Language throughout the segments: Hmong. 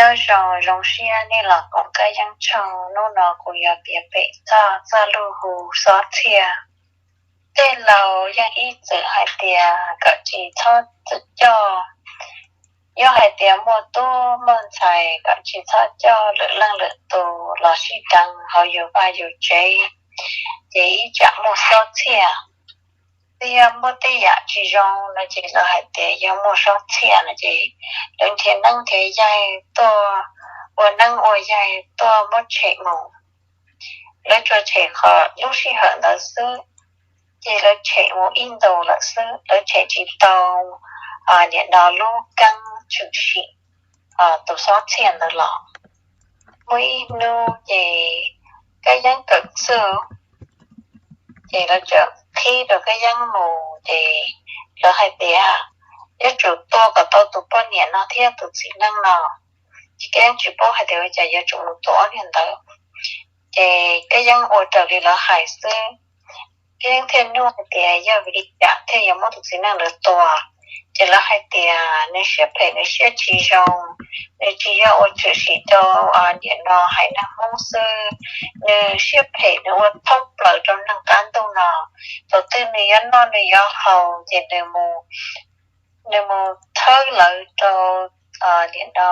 Nyob zoo, zoo siab nej los koom Kab Yeeb Tshooj. Hnub no kuv yuav piav pem txog txoj lus hu xob txhiaj. Tej laus yeej ib txwm hais tias kom tsis txhob txwm coj, yog hais tias muaj tub muaj ntxhais kom tsis txhob coj lwm leej lwm tus los sib deev hauv yus vaj yus tsev, ces ib tsam muaj xob txhiaj. Twb yog muaj tej yam tsis zoo no ces lawv hais tias yog muaj xob txhiaj no ces lawv nrhiav neeb nrhiav yaig tuaj, ua neeb ua yaig tuaj muab tshem mus. Lawv tsuas tshem qhov lub sij hawm ntawd xwb, ces lawv tshem mus ib ntus lawm xwb, lawv tshem tsis tau nim no lub keeb tshwm sim tus xob txhiaj ntawd los. Muaj ib hnub ces Kab Yeeb kawm txuj, ces lawv txawm qhib rau Kab Yeeb mus, ces lawv hais tias yuav tsum tua kom tau tus poj niam no thiab tus txiv neej no. Ces Kab Yeeb tsis paub hais tias ua cas yuav tsum mus tua ob niag ntawd. Ces Kab Yeeb ua raws li lawv hais xwb. Kab Yeeb thiaj nug hais tias yog vim li cas thiaj yuav muab tus txiv neej ntawd tua. Ces lawv hais tias nws siab phem, nws siab tsis zoo, nws tsis yog ua tshwm sim rau nim no haiv neeg Hmoob xwb, nws siab phem, nws ua thoob plaws rau neeg qab ntuj no. Thaum twg nws yuav noj nws yuav haus ces nws mus, nws mus thawb lawv rau nim no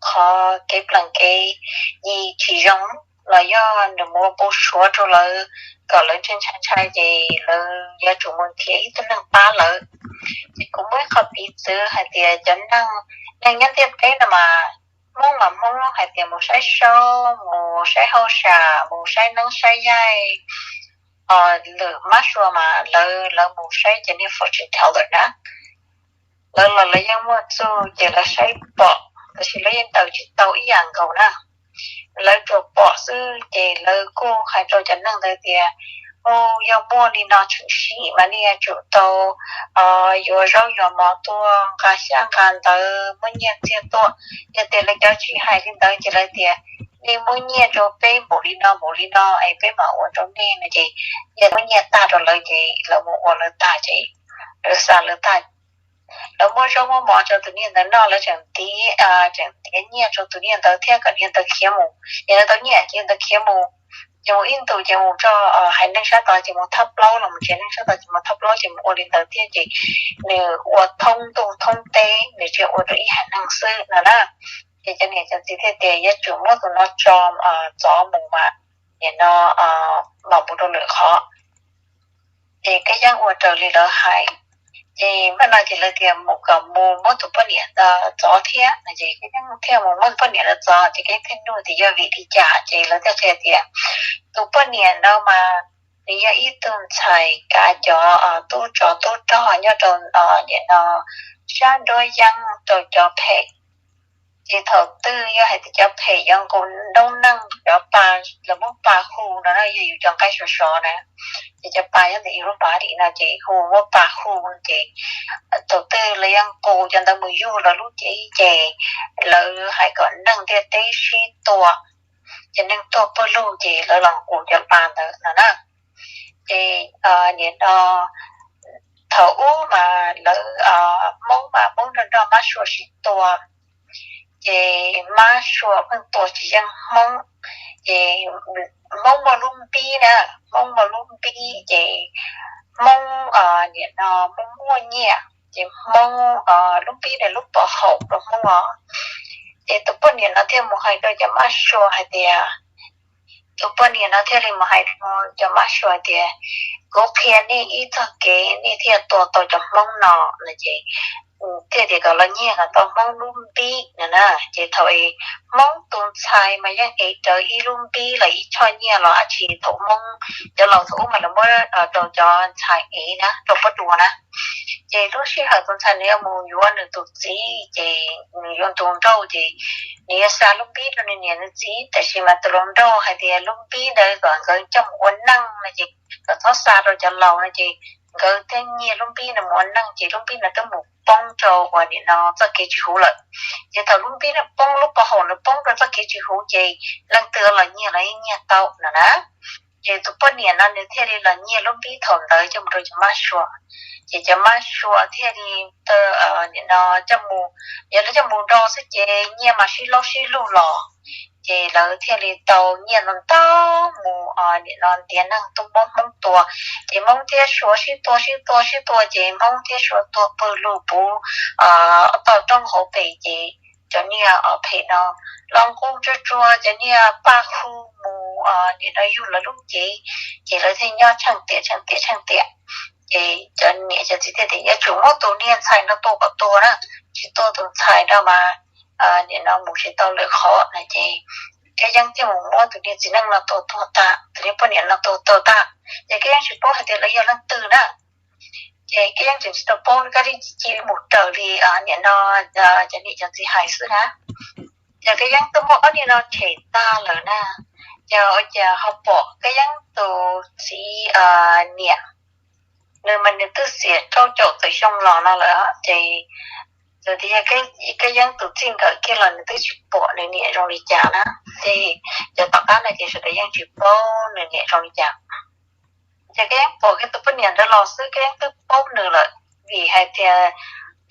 qhov kev plees kev yi tsis zoo, los yog nws mus ua pov suav rau lawv kom lawv ntshai ntshai ntshai, ces lawv yuav tsum mus nrhiav ib tug neeg pab lawv. Ces kuv muaj ib qho piv txwv hais tias cov neeg, neeg nyob ntiaj teb no mas, Hmoob mas Hmoob hais tias mus saib saub, mus saib hauj sam, mus saib neeb saib yaig. Lwm mab sua mas lawv, lawv mus saib cov niag fortune teller na, lawv los lawv yeej muaj txuj ces lawv saib pom, tab sis lawv yeej ntaus tsis tau ib yam nkaus na. Lawv tsuas pom xwb ces lawv kuj hais rau cov neeg ntawd tias, u, yog muaj li no tshwm sim mas nej yuav tsum tau yuav zaub yuav mov tuaj, nqa xyab nqa ntawv, muab nyiaj txiag tuaj. Yog tias lawv cov tsis hais li ntawd ces lawv tias, nej muab nyiaj rau peb npaum li no npaum li no es peb mam ua rau nej no ces, yog muab nyiaj tag rau lawv ces lawv mus ua lawv tag ces lawv xa lawv tag. Lawv muab zaub muab mov rau tus niag ntawd noj, lawv tseem ntiav, tseem ntiav nyiaj rau tus niag ntawd thiab kom niag ntawd khiav mus. Yog lawv tau nyiaj ces ntawd khiav mus, ces mus ib ntus ces mus tso hais neeg sab tod ces mus thab plaub, los mus tsev neeg sab tod ces mus thab plaub, ces mus ua li ntawd thiab ces nws ua thoob ntuj thoob teb, nws tsis ua rau ib haiv neeg xwb no na. Ces cov niam cov txiv thiaj tias yuav tsum muab tus no tso, txov mus mas, nim no mam mus rau lwm qhov. Ces Kab Yeeb ua raws li lawv hais. Ces npaj no ces lawv tias mus kom mus muab tus poj niam txov thiab no ces Kab Yeeb thiaj mus muab tus poj niam ntawd txov. Ces Kab Yeeb thiaj nug tias yog vim li cas, ces lawv thiaj qhia tias tus poj niam no mas nws yog ib tug ntxhais kav cov tub tsov tub rog nyob rau nim no sab nruab yeeb rau cov phem. Ces thaum twg yog hais tias cov phem yuav nqus noob neej, cov pa, lawv muab pa hu no na, yog yus cov nqaij sov sov na, ces cov pa nyob ntawm yus lub pa dim no ces hu, muab pa hu, ces thaum twg lawv yuav nqus cov ntawd mus yug lawv lub cev ces lawv hais kom neeg ntiaj teb sib tua, ces neeg tuag pawg lug ces lawv los nqus cov pa ntawd no na. Ces nim no thaum ub mas lawv, Hmoob mas Hmoob nrog nrog mab sua sib tua, ces mab sua pheej tua tsis yeej Hmoob. Ces Hmoob muaj lub npib na, Hmoob muaj lub npib ces Hmoob nim no Hmoob muaj nyiaj, ces Hmoob, lub npib ntawd lub pov haum rau Hmoob os. Ces tus poj niam no thiaj mus hais rau cov mab sua hais tias, tus poj niam no thiaj li mus hais rau cov mab sua tias, kuv qhia nej ib txoj kev nej thiaj tua tau cov Hmoob no no ces thiaj tias kom los nyiag kom tau Hmoob lub npib no na. Ces thaum Hmoob tus ntxhais mas yeej ev rawv ib lub npib los ib choj nyiaj los dab tsi, thaum Hmoob cov laus thaum ub mas lawv muab rau cov ntxhais ev na, rau pob tsuas na. Ces lub sij hawm tus ntxhais nws yuav mus yuav nws tus txiv ces nws yuav tus nrauj ces nws yuav xa lub npib rau nws niam nws txiv, tab sis mas tus hluas nraug hais tias lub npib ntawd kom nkawd coj mus ua neej no ces kom txhob xa rau cov laus no ces nkawd thiaj nyiag lub npib ntawd mus ua neej ces lub npib ntawd twb mus poob rau uas nim no txoj kev tsis huv lawm. Ces thaum lub npib ntawd poob, lub pov haum ntawd poob rau txoj kev tsis huv ces leej twg los nyiag los yeej nyiag tau no na. Ces tus poj niam no nws thiaj li los nyiag lub npib thaum ntawd coj mus rau cov mab sua. Ces cov mab sua thiaj li, nim no, coj mus, yog lawv coj mus do xwb ces nyiaj mas sib laub sib lug los. Ces lawv thiaj li tau nyiaj ntau ntau mus, nim no ntiav neeg tuaj muab Hmoob tua. Ces Hmoob thiab Suav sib tua sib tua sib tua ces Hmoob thiab Suav tuag pw lug puv toj roob hauv pes ces cov niag phem no los nqus tsuag tsuag cov niag paj hu mus, nim no yug lawv lub cev. Ces lawv thiaj nyob tsheej tiam tsheej tiam tsheej tiam. Ces cov niam cov txiv thiaj tias yuav tsum muab tus niag ntxhais no tua kom tuag na, tsis tua tus ntxhais no mas nim no mus tsis tau lwm qhov na. Ces Kab Yeeb thiaj mus muab tus niag txiv neej no tua tuag tag, tus niag poj niam no tua tuag tag. Ces Kab Yeeb tsis paub hais tias lawv yog leej twg na. Ces Kab Yeeb tseem tsis tau paub, Kab Yeeb cia li mus raws li nim no cov niam cov txiv hais xwb na. Ces Kab Yeeb twb muab ob niag no tshem tag lawm na. Ces ua cas ho pom Kab Yeeb tus txiv niam, nws mas nws twb xiam rau caum tawm xyoo los no lawm. Ces txawm tias yog Kab Yeeb tus txij nkawm kiag los nws twb tsis pom nws niam zoo li cas na. Ces cov tom qab no ces sawv daws yeej tsis paub nws niam zoo li cas. Ces Kab Yeeb pom kiag tus poj niam ntawd los xwb Kab Yeeb twb paub nws lawm, vim hais tias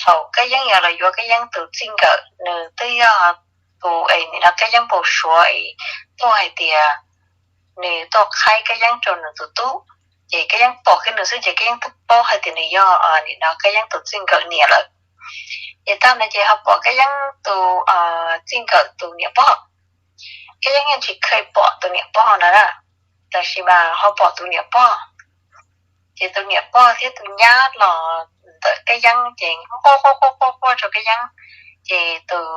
thaum Kab Yeeb yuav los yuav Kab Yeeb tus txij nkawm nws twb yog tus es nim no Kab Yeeb npau suav es tuaj hais tias nws tuaj qhaib Kab Yeeb rau nws tus tub. Ces Kab Yeeb pom kiag nws xwb ces Kab Yeeb twb paub hais tias nws yog nim no Kab Yeeb tus txij nkawm niam lawm. Ces tag no ces ho pom Kab Yeeb tus txij nkawm tus niam pog. Kab Yeeb yeej tsis kheev pom tus niam pog no na, tab sis mas ho pom tus niam pog. Ces tus niam pog thiab tus nyab los ntawm Kab Yeeb ces quaj quaj quaj quaj rau Kab Yeeb. Ces tus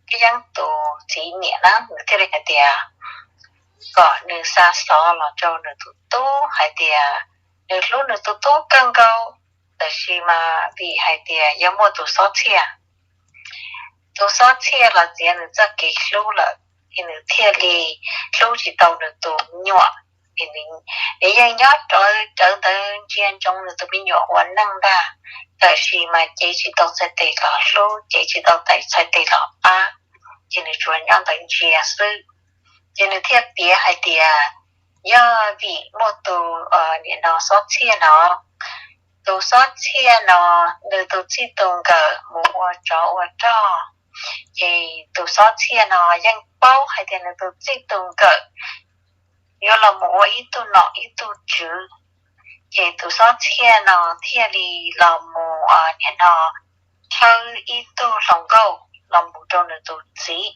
Kab Yeeb tus txiv niam na nws thiaj li hais tias kom nws xa xov los rau nws tus tub hais tias nws hlub nws tus tub kawg nkaus, tab sis mas vim hais tias yog muaj tus xob txhiaj. Tus xob txhiaj los txiav nws txoj kev hlub lawm, es nws thiaj li hlub tsis tau nws tus me nyuam. Nws yeej nyob rawv rawv ntawd ntsia ntsoov nws tus me nyuam ua neej ntag, tab sis mas cev tsis tau txhais tes los hlub, cev tsis tau txhais tes los pab, ces nws tsuas nyob ntawd ntsia xwb. Ces nws thiaj piav hais tias yog vim muaj tus nim no xob txhiaj no. Tus xob txhiaj no nws tus txij tus nkawm mus ua tsov ua rog, ces tus xob txhiaj no yeej paub hais tias nws tus txij tus nkawm yuav los mus ua ib tug nom ib tug tswv. Ces tus xob txhiaj no thiaj li los mus nim no thawb ib tug hluas nkauj los mus rau nws tus txiv.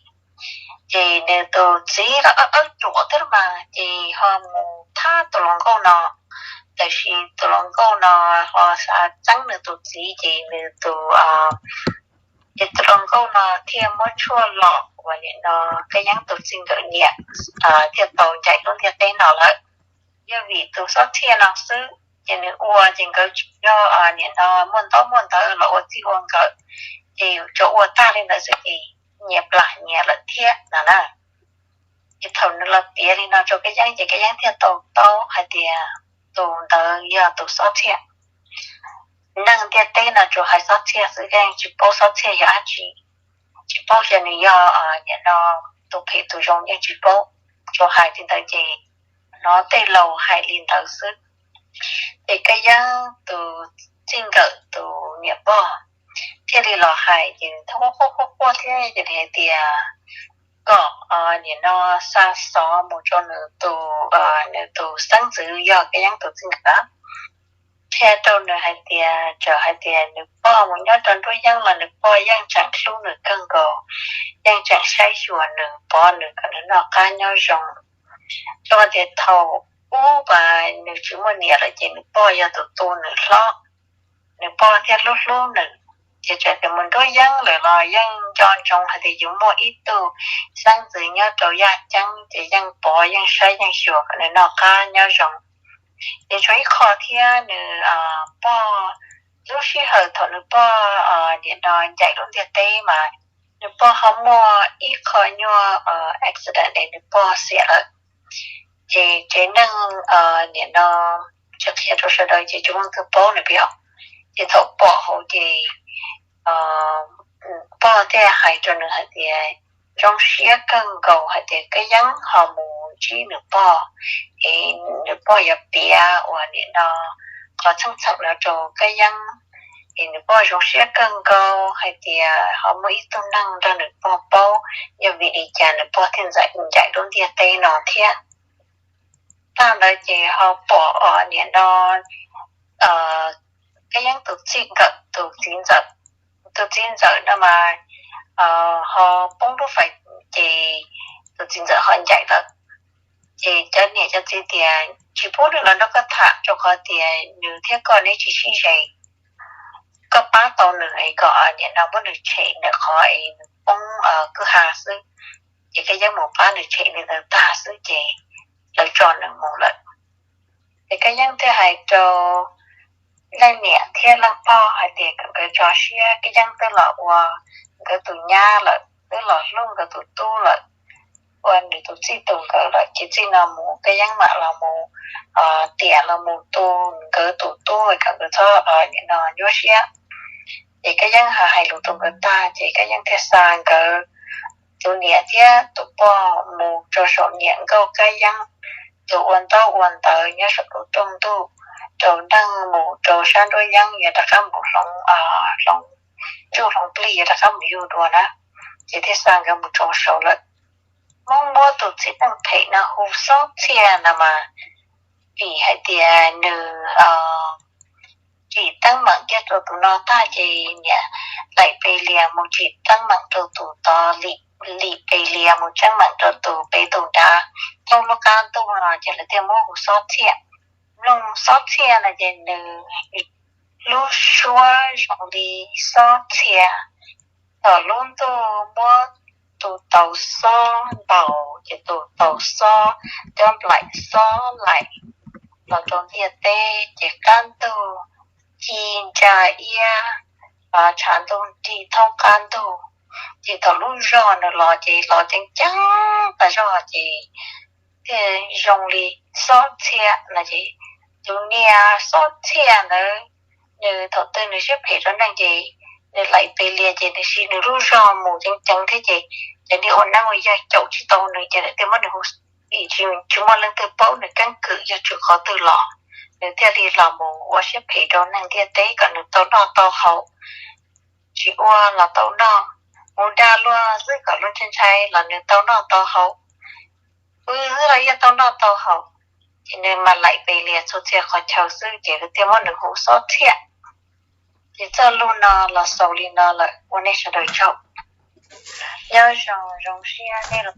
Ces nws tus txiv los awb awb ruam thiab mas ces ho mus thab tus hluas nkauj no, tab sis tus hluas nkauj no ho xav txeeb nws tus txiv ces nws tus ces tus hluas nkauj no thiaj muab tshuaj los uas nim no Kab Yeeb tus txij nkawm niam thiaj tau ncaim lub ntiaj teb no lawm. Yog vim tus xob txhiaj no xwb ces nws ua ces nkawd tsis yog nim no muaj ntaub muaj ntawv los ua txij ua nkawm, ces tsuas ua tag li ntawd xwb ces nyias plam nyias lawm thiab no na. Ces thaum nws los piav li no rau Kab Yeeb ces Kab Yeeb thiaj tau paub hais tias tus ntawd yog tus xob txhiaj. Neeg ntiaj teb no tsuas hais xob txhiaj xwb, Kab Yeeb tsis paub xob txhiaj yog dab tsi, tsis paub xyov nws yog nim no tus phem tus zoo yeej tsis paub, tsuas hais li ntawd ces hnov tej laus hais li ntawd xwb. Ces Kab Yeeb tus txij nkawm tus niam pog thiaj li los hais ces quaj quaj quaj quaj thiab ces nws hais tias kom nim no xa xov mus rau nws tus, nws tus xeeb ntxwv yog Kab Yeeb tus txij nkawm, qhia rau nws hais tias txawm hais tias nws pog mus nyob rau nruab yeeb los nws pog yeej tseem hlub nws kawg nkaus, yeej tseem saib xyuas nws, pov nws kom nws noj qab nyob zoo. Rau qhov tias thaum ub mas nws tsis muaj niam lawm ces nws pog yog tus tu nws hlob, nws pog thiaj hlub hlub nws. Ces txawm tias mus nruab yeeb lawm los yeej nco ntsoov hais tias yuav muaj ib tug xeeb ntxwv nyob rau yaj ceeb ces yeej pov yeej saib yeej xyuas kom nws noj qab nyob zoo. Ces tshuav ib qho thiab nws pog, lub sij hawm thaum nws pog nim no ncaim lub ntiaj teb mas nws pog ho muaj ib qho nyuag accident es nws pog xiam lawm. Ces tsev neeg nim no tsis qhia rau sawv daws ces tsis muaj leej twg paub nws pib os. Ces thaum pom hauv ces pog thiaj hais rau nws hais tias zoo siab kawg nkaus hais tias Kab Yeeb ho mus ntsib nws pog, es nws pog yuav piav uas nim no qhov txheej txheem no rau Kab Yeeb. Es nws pog zoo siab kawg nkaus hais tias ho muaj ib tug neeg nrog nws pog paub, yog vim li cas nws pog thiaj ncaim lub ntiaj teb no thiab. Tag ntawd ces ho pom nim no Kab Yeeb tus txij nkawm, tus txiv ntxawm, tus txiv ntxawm no mas ho poob lub fais, ces tus txiv ntxawm ho ncaim lawm. Ces cov niam cov txiv tias tsis pub nws los nrog koj tham, rau qhov tias nws thiab koj neb tsis sib ze. Koj pab tau nws es kom nim no muab nws tshem ntawm qhov es nws poob kwj ha xwb. Ces Kab Yeeb mus pab nws tshem li ntawd tag xwb ces lawv tso nws mus lawm. Ces Kab Yeeb thiaj hais rau leej niam thiab leej pog hais tias kom nkawd tso siab, Kab Yeeb twb los ua nkawd tus nyab lawm, twb los hlub nkawd tus tub lawm, ua nws tus txij tus nkawm lawm, ces txij no mus Kab Yeeb mam los mus tiam los mus tu nkawd tus tub, kom nkawd txhob nim no nyuaj siab. Ces Kab Yeeb hais lus rau nkawd tag ces Kab Yeeb thiaj xa nkawd tus niam thiab tus pog mus rau saum niam nkauj Kab Yeeb tus ua ntaub ua ntawv nyob saum lub rooj ntug, rau neeg mus rau sab nruab yeeb yuav rov qab mus hloov, hloov ntsuj hloov plig yuav rov qab mus yug dua na. Ces thiaj xa nkawd mus rau saud lawm. Hmoob muab tus txiv neej phem no hu Xob Txhiaj no mas vim hais tias nws tsim teeb meem kiag rau tus no tag ces niam laim pes lias mus tsim teeb meem rau tus tod, lim pes lias mus teeb meem rau tus pem tus nrad. Thoob lub qab ntuj no ces lawv thiaj muab hu Xob Txhiaj. Mloog Xob Txhiaj no ces nws lub suab zoo li xob txhia. Thaum lub ntuj muab tus taus xob ntaus ces tus taus xob, cov nplaim xob laim los rau ntiaj teb ces qab ntuj ci ntsa iab, tshav ntuj nrig thoob qab ntug. Ces thaum lub zog nws los ces los ceev ceev tas zog ces thiaj zoo li Xob Txhiaj no ces tus niag Xob Txhiaj ntawd nws thaum twg nws siab phem rau neeg ces nws laim pes lias ces nws siv nws lub zog mus ceev ceev thiab ces cov niag ua neeb ua yaig caum tsis tau nws ces lawv thiaj muab nws hu, tsis muaj leej twg paub nws keeb kwm yog txij qhov twg los, nws thiaj li los mus ua siab phem rau neeg ntiaj teb kom nws tau noj tau haus. Tsis ua los tau noj, mus dag luag xwb kom luag ntshai ntshai los nws tau noj tau haus. Pw xwb los yeej tau noj tau haus. Ces nws mas laim pes lias txhua txhia qhov chaw xwb ces lawv thiaj muab nws hu Xob Txhiaj. Ces txoj lus no los xaus li no lawm, ua nej sawv daws tsaug. Nyob zoo, zoo siab nej los